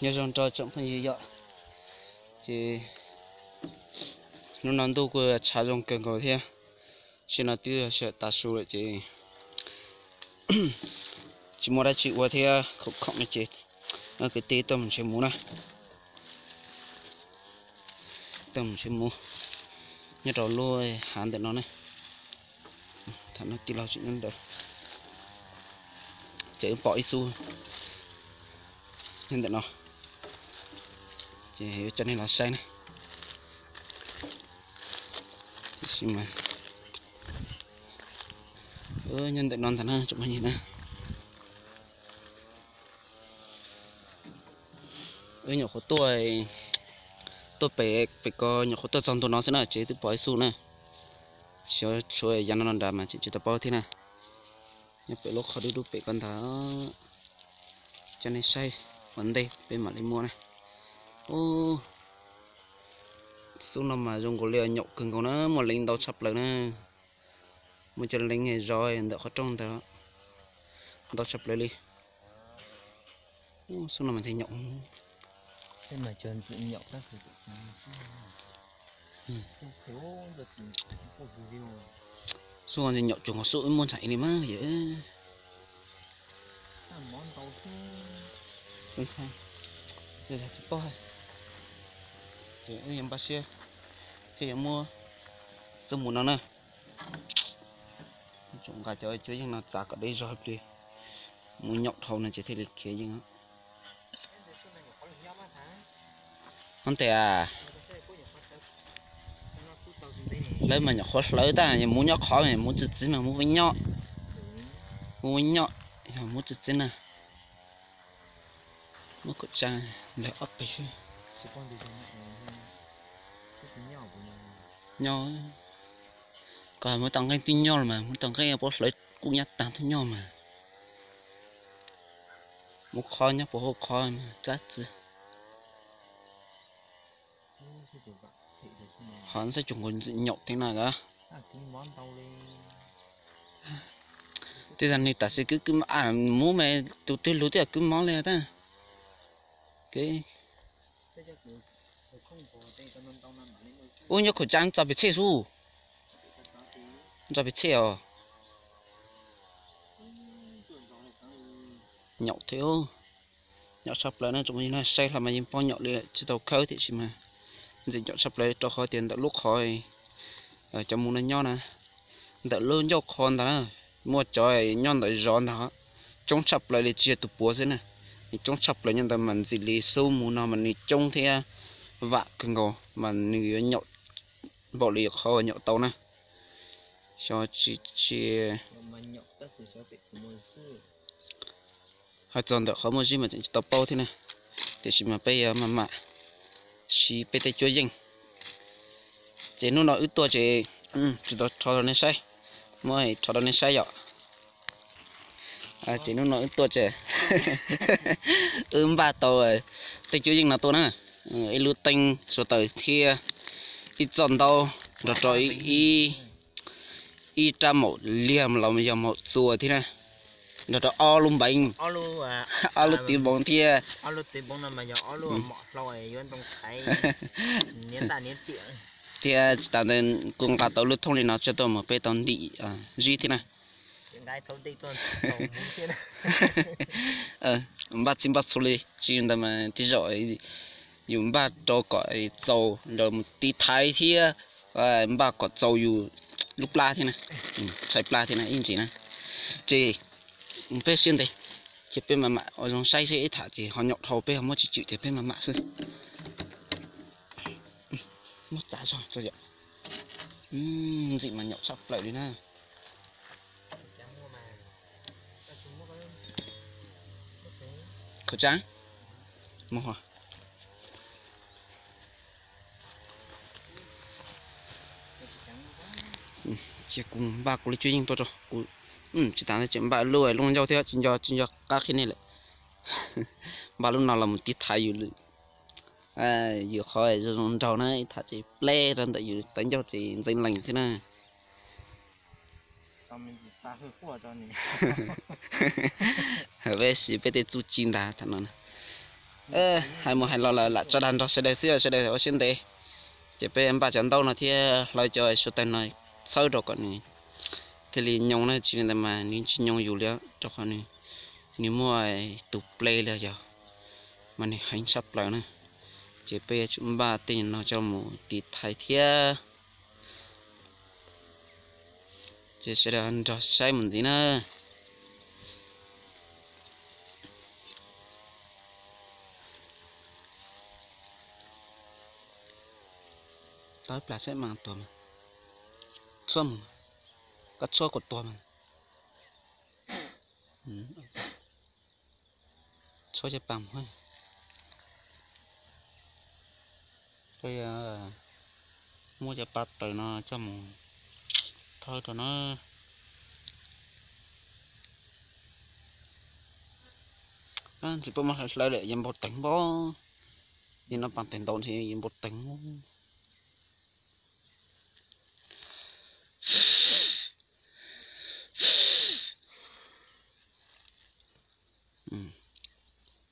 Nyob zoo rau tsoom phooj ywg yom, ces hnub no ntuj kuj tshav zoo kawg nkaus thiab, sim no twb sawm tav su lawm ces tsis muaj dab tsi ua thiab khoom khoom no ces kwv tij tuaj mus ntshav mus na, tuaj mus ntshav mus nyob rau lub hav ntawm no na. Thaum no tij laug tseem nyob ntawd, ces wb pom ib xub nyob ntawm no, ces yuav coj nej los saib na. Tiam sis mas nyob ntawm no ntag na tsoom phooj ywg na. Wb nyuam qhuav tuaj, tuaj pem, pem ko nyuam qhuav tuaj txog ntua no xwb na ces twb pom ib xub na. Xyov tshuav yav no no nrad mas tseem tsis tau paub thiab na. Nyob pem lub qhov dub dub pem ko ntag, coj nej saib ua ntej peb mam li muaj na. Ub, xub no mas zoo nkaus li nyaum kawg nkaus na, muaj leev ntau tshaj plaws na. Muaj cov leev zov ntawm qhov rooj ntawd ntau tshaj plaws li. Xub no mas nyaum. Xub no nyaum cuag nkaus xub wb muab ntshai li mas yom. Tsis paub, ces wb yuav npaj siab thiab yuav muab xub mus no na. Tsuas nqa cov cuab yeej no txav kom deb zog ib pliag, mus nyaum dhau no ces thiaj li khiav yeej. Hov ntej, lawv mas nyuam qhuav hlawv tag, muv nyob qhov, muv txi txiv mas muv nyob, muv nyob, yog muv txi txiv na. Muab kaum tsaa lawv ob peb xwb. Nyob, koj muab tau nqeeb twb nyob los mas, muab tau nqeeb puab hlawv kuj nyab taag twb nyob mas. Muab qhov nyob puab hauv qhov txab txi. Ho xav cuag nkaus ntxim nyaum thiab na. Tej zag nwg tam sim kwv kwv mob, muv mas tus twg lug twb yog kwv mob li tag. Ub, nyob khaum tsaa txo pes txhej xwb. Txo pes txhej os. Nyaum thiab, nyaum tshaj plaws na tsoom phooj ywg na, saib hlo mas yeej paub nyaum li lawm, tsis tau khawb tiam sis mas ntxim nyaum tshaj plaws rau qhov tias ntawm lub qhov cov muv no nyob na, ntawm lub ncauj qhov ntag na, muaj cov nyob ntawm zov ntag, coob tshaj plaws li tsis yog tus puav xwb na, nws coob tshaj plaws nyob ntawd mas ntxim li xub muv no mas nws coob thiab vam kawg nkaus mas nws yuav nyaum npaum li qhov uas nyaum tau na. Xyov tsis, tsis hais txog ntawm qhov muaj zib mas tseem tsis tau paub thiab na, tiam sis mas peb yuav maj mam siv peb tej cuab yeej. Ces hnub no wb tuaj ces tsis tau rho rau nej saib, muab rho rau nej saib yom. Ces hnub no wb tuaj ces wb npaj tau tej cuab yeej no tuaj na, ib lub teeb suav taws thiab ib txoj ntaub nrog rau ib rab maum liag los yog maum txuas thiab na, nrog rau ob lub npeev, ob lub tiv npoov thiab. Thiab tsis tas ntawd kuj nqa tau lub thooj li no coj tuaj mus peb tau ntim zib thiab na. Npaj txhij npaj txhua li tsis ntawd mas tej zaum yus npaj rau kom txaus los mus tiv thaiv thiab npaj kom txaus yus lub plab thiab na, tshaib plab thiab na ib ntsis na. Ces peb siab ntev, ces peb mam mam ua zoo saib seb ib tham ces ho nyaum dhau peb ho muab tsis tswm ces peb mam mam xwb. Muab txav zog tso yom. Ntxim mas nyaum tshaj plaws li na. Khaum tsaa, cia kuv npaj kuv li cuab yeej tuaj rau kuv, tsis tas ntawd tseem npaj lub looj ncauj thiab tsis nco tsis nco qab qhia nej lawm. Npaj lub no los mus tiv thaiv yus lwm, yus qhov zoo zoo nraug na ib tham ces pleb rau ntawm yus tawv ncauj ces ntxeev lees thiab na. Peb siv peb tej txuj ci ntag tham no. Hais mus hais los lawm lam tso dag nrog sawv daws xwb, sawv daws ua siab ntev. Ces peb npaj cov ntaub no thiab hlawv cov suav tawg no txhawb rau kom nws thiaj li nyoo na, tsis li ntawd mas nws tsis nyoo yus li, rau qhov nws, nws muaj tus ple li yog, mas nws heev tshaj plaws na. Ces peb yuav tsum npaj tej no coj mus tiv thaiv thiab. Ces sawv daws nrog saib mus ntxiv na. Tau ib plag seb mas tuag mas. Txhuab mus, koj txhuab kuv tuag mas. Txhuab cov pas mus. Peb muab cov pas taws no coj mus thawb rau na. Ntsis peb muab hlawv hlawv lawm yuav npau taws npau. Nim no pas taws ntau ntshe yuav npau taws.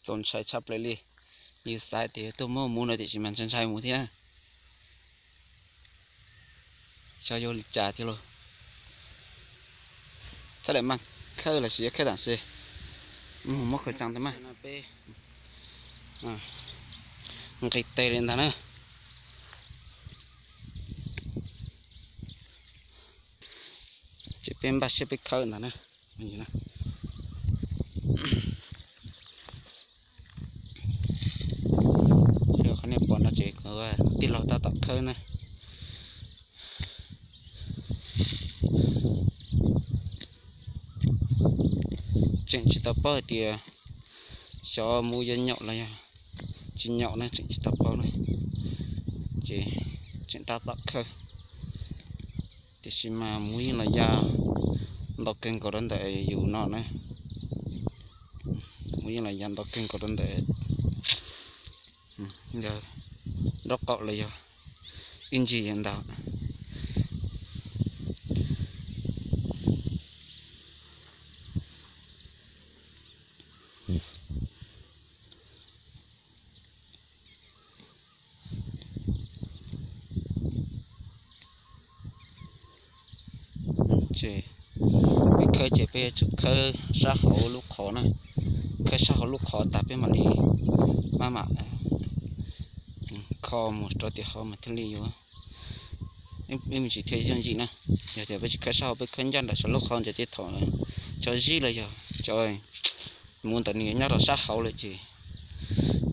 Txaus ntshai tshaj plaws li. Yus xav tias tuaj muab mus no tiam sis mas ntshai ntshai mus thiab. Xyov yuav li cas thiab lauj. Txhaj lawm mas khawb los sis yuav khawb tam sim. Muab khawb tsaa tau mas. Peb nqis tes li ntag na. Ces peb npaj siab peb khawb ntag na. Qhov nej pom no ces kuv tij laug tab tom khawb na. Tseem tsis tau paub hais tias xyov mus yuav nyaum los yog tsis nyaum na, tseem tsis tau paub na. Ces tseem tab tom khawb. Tiam sis mas mus yeej los ya ntau kawg nkaus rau ntawm yus no na. Mus yeej los ya ntau kawg nkaus rau ntawm nraub qaum los yog ib ntsis ntawd. Ces peb khawb ces peb yuav tsum khawb sab hauv lub qhov na. Khawb sab hauv lub qhov tas peb mam li maj mam kho mus rau tiam hauv mas thiaj li yuav, ib me ntsis thiaj yooj yim na. Yog tias peb tsis khawb sab hauv, peb khawb ncaj nraim saum lub qhov ntawd ces thaum cov zib los yog cov mus ntawd nws nyob rau sab hauv lawm ces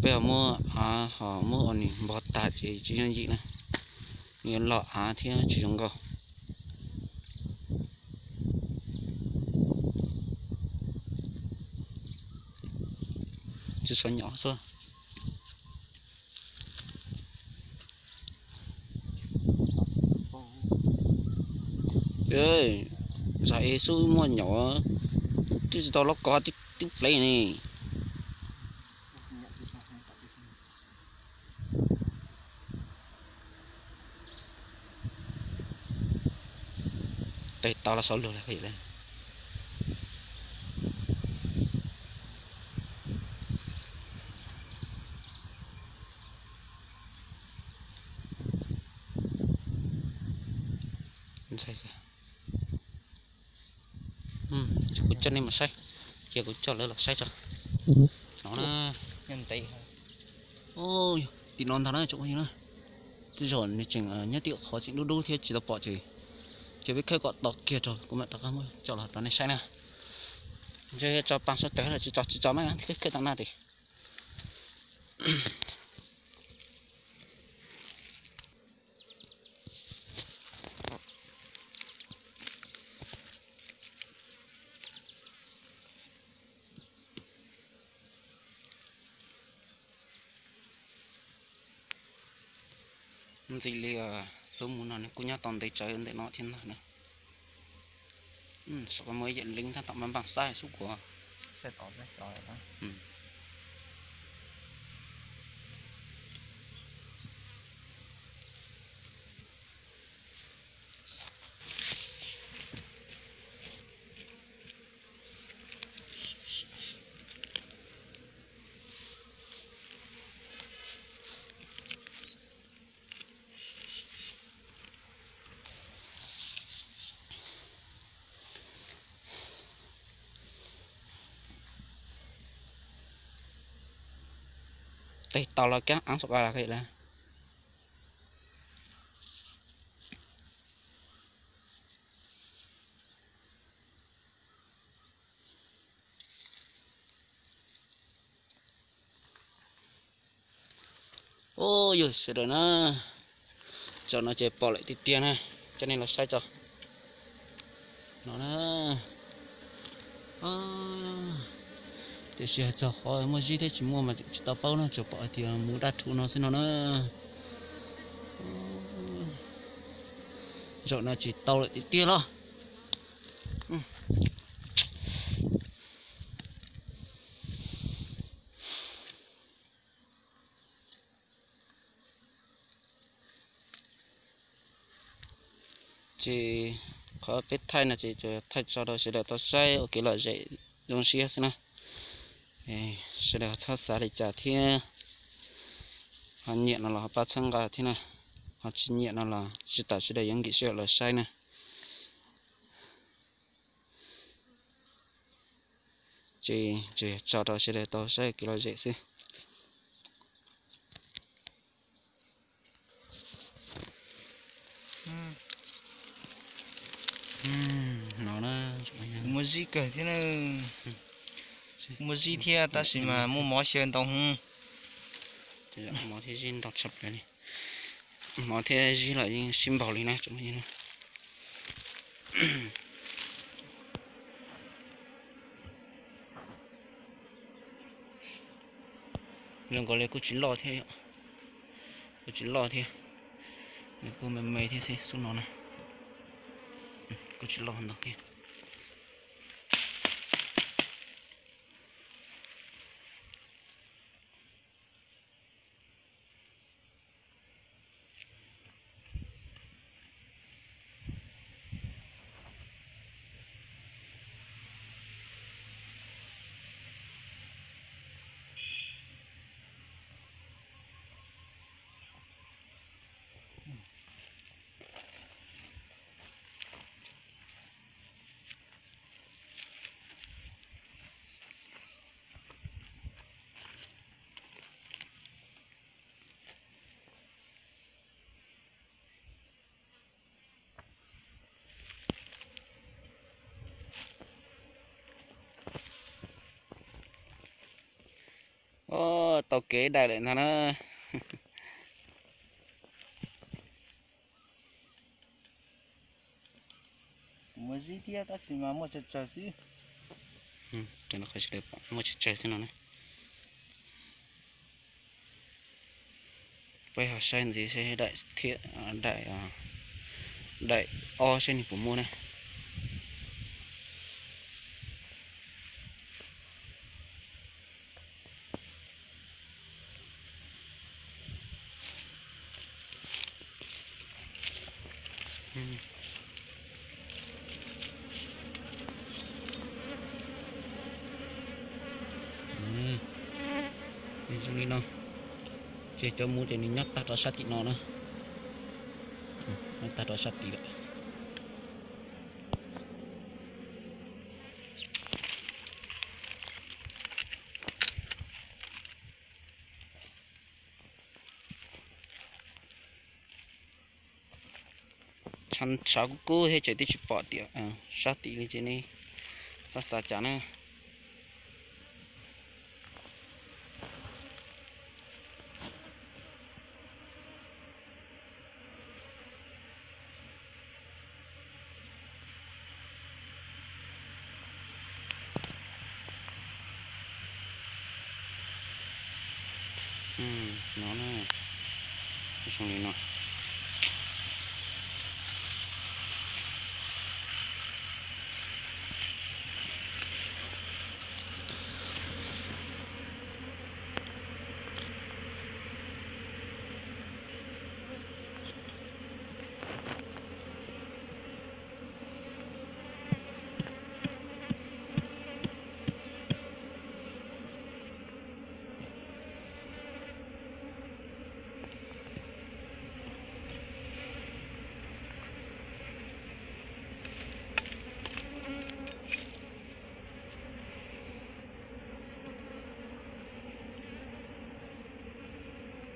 peb ho muab av ho muab ua nws npog tag ces tsis yooj yim na. Nws yuav loj av thiab tsis zoo nkauj. Tsis tshua nyom xwb. Zam es xub muaj nyom, twb tsis tau lov kov twb plev ne. Tes tau los xav luag li. Ces kuv coj nej mus saib, ces kuv coj lawv los saib tso. No na, tim no ntag na, tsoom phooj ywg na. Tej zaum nws tseem nyob tim qhov tseem dub dub thiab tsis tau pom ces, ces peb khawb kom to kiag rau kuv mam rov qab muab coj los rau nej saib na. Ntshe tso pa sab tawg lawm, tsis tso, tsis tso mas khawb tau na tes. Ntxim li xub mus no nws kuj nyob tau ntev tsawv ntawm no thiab ntag na. Saum ko muaj ib yam leeb tab tom npaj npaj xab xub kuv. Tes tau los kab av xwb qas lawm. Ub, yog sawv daws na, zaum no ces pom lawm tiag tiag na, coj nej los saib tso. No na, tiam sis hais txog qhov muaj zib thiab tsis muaj mas tsis tau paub na, tsuas pom hais tias mus dab rhuv no xwb no na. Zaum no ces tau lawm tiag tiag los. Ces qhov peb thaij no ces thaij tso rau sawv daws tau saib ua kev lom zem zoo siab xwb na. Sawv daws txhob xav li cas thiab, ho nyiam no los ho pab txhawb nqa thiab na, ho tsis nyiam no los tsis tas sawv daws yuav nkim sij hawm los saib na. Ces tso rau sawv daws tau saib kev lom zem xwb. No na, muaj zib kawg thiab na. Muaj zib thiab tab sis mas muaj mov xyaw ntau hwv. Mov thiab zib ntau tshaj plaws li. Mov thiab zib los yeej sib npaug li na. Zoo nkaus li kuj tsis loj thiab, kuj tsis loj thiab, nws kuj me me thiab xwb xub no na, kuj tsis loj ntau thiab. Tau kev daim lawm ntag na. Muaj zib thiab tab sis mas muaj tsawg tsawg xwb. Muaj tsawg tsawg xwb no na. Peb ho saib ntxiv seb daim thiab, daim, daim ob seb nws puas muaj na. Zoo li no, ces cov muv ces nws nyob tag rau sab tim no na, nyob tag rau sab tid lawm. Tshav kub kub thiab ces twb tsis pom tias sab tim li ces nej txhob xav cas na. No, zoo li no.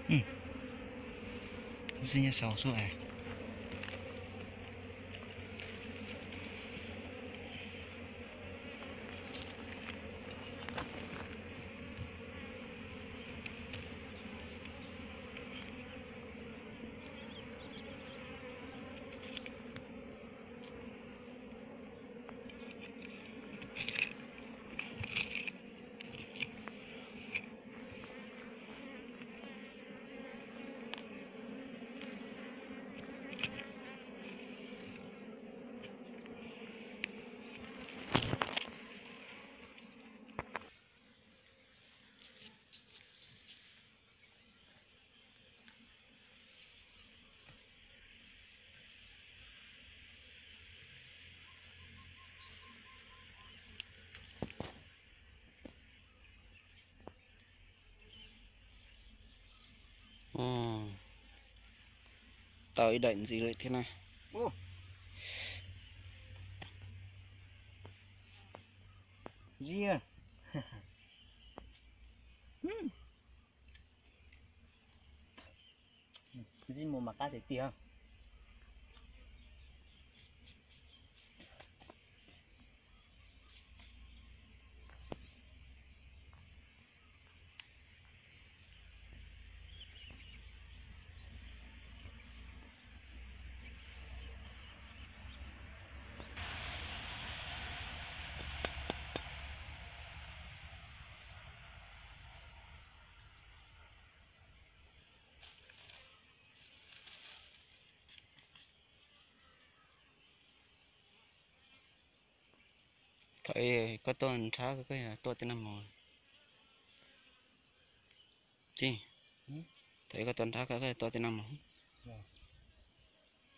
Xib nyiaj sau xwb es. Tau ib daim ntxiv lawm thiab na. Ntxim mus mas qab tiag tiag. Thaum koj tuaj nrhab koj yog tuaj tej nag hmo. Tij, thaum koj tuaj nrhab koj yog tuaj tej nag hmo.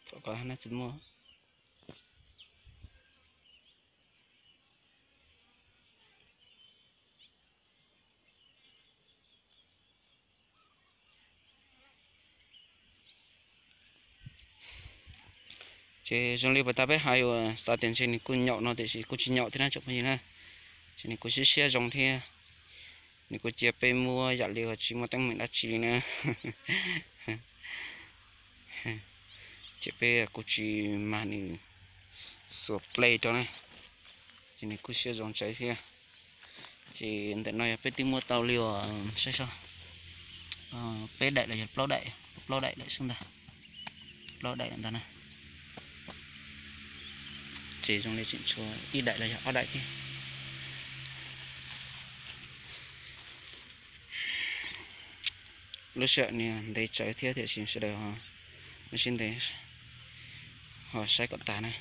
Thaum koj hab nab tsis muaj. Ces zoo li puas tas peb hais uas xav tias ntshe nws kuj nyaum no tiam sis kuj tsis nyaum thiab na tsoom phooj ywg na. Ces nws kuj siab siab zoo thiab. Nws kuj cia peb muab yam li uas tsis muaj teeb meem dab tsi li na. Ces peb kuj tsis mag nws xuas plej rau na. Ces nws kuj siab zoo tsawv thiab. Ces ntawm no yog peb twb muab tau li uas saib so peb daim los yog plaub daim, plaub daim lawm xwb ntag. Plaub daim lawm ntag na. Ces zoo li tseem tshuav ib daim los yog ob daim thiab. Lub sij hawm nws ntev tsawv thiab tiam sis sawv daws ho sib ntev ho saib kom tag na.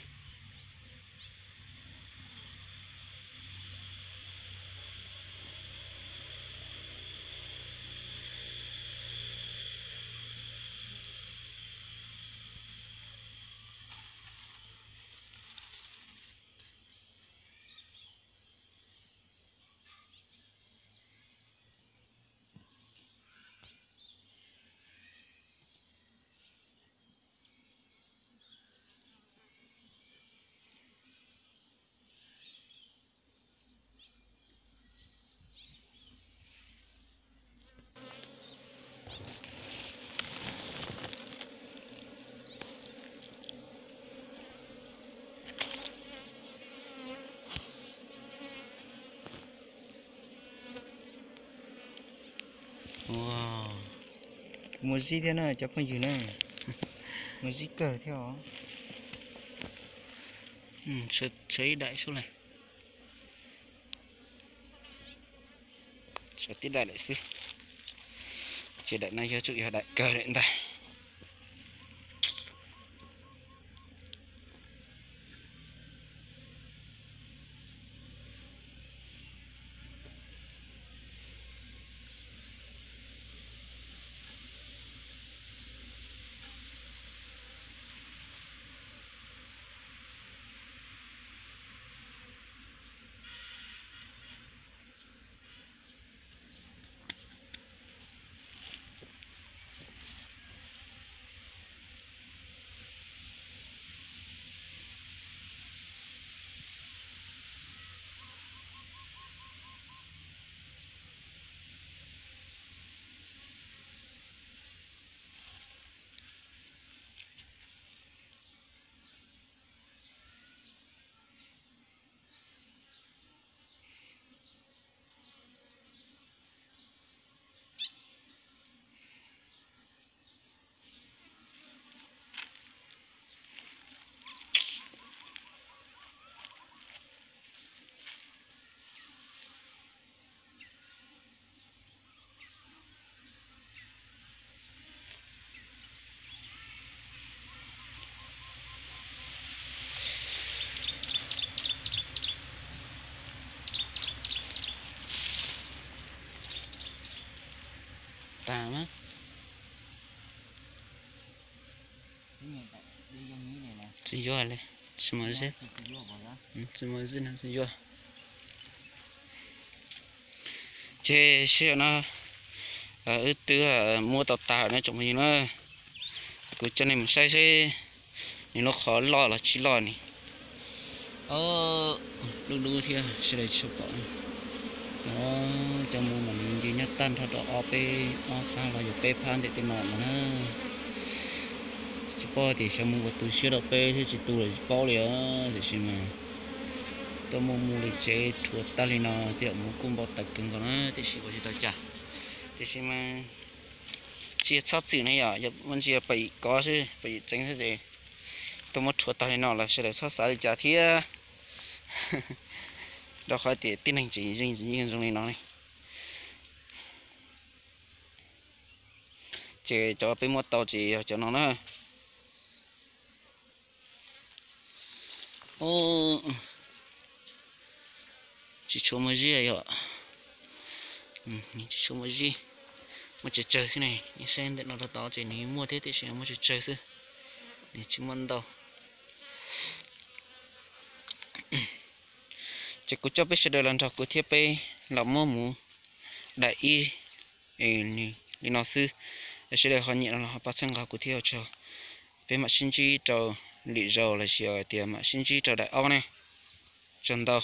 Muaj zib thiab na cov phooj ywg na, muaj zib kawg thiab os. Tshuav ib daim xwb las, tshuav tib daim lawm xwb, ces daim no yuav tsum yog daim kawg lawm ntag. tag mas. Tsis yuav li, tsis muaj zib, tsis muaj zib no tsis yuav. Ces sij hawm no wb twb muab tau tag lawm na tsoom phooj ywg na. Kuv coj nej mus saib seb nws lub qhov loj los tsis loj ni. Dub dub thiab sawv daws tsis tshua pom. Cov mus mam li nce nyob tag nrho rau ob peb, ob phab los yog peb phab ntawm tej no no na. Tsis paub tias xyov mus ua tu siab rau peb thiab tsis tu los tsis paub li os, tiam sis mas tuaj muaj mus li tsev rhuav tag li no tej zaum mus kuj npau taws kawg nkaus na, tiam sis ua tsis tau cas. Tiam sis mas tsis yog txhob txwm ne yom, yog muaj ntsis yog pem yim kov xwb, pem yim txeev xwb ces tuaj muab rhuav tag li no los sawv daws txhob xav li cas thiab. Rau qhov tias tib neeg tseem yeej zoo li no ne. Ces cov peb muab tau ces yog cov no na. Tsis tshua muaj zib yom. Tsis tshua muaj zib, muaj tsawg tsawg xwb ne. Nej saib ntawm no rau tod ces nws muaj thiab tiam sis muaj tsawg tsawg xwb, nws tsis muaj ntau. Ces kuv coj peb sawv daws los nrog kuv thiab peb los muab mus daim ib li no xwb. Sawv daws ho nyiam no los ho pab txhawb nqa kuv thiab ua tsaug. Peb mam sib ntsib rau lwm zaus los sis tias mam sib ntsib rau daim ob ne. Tsaug ntau.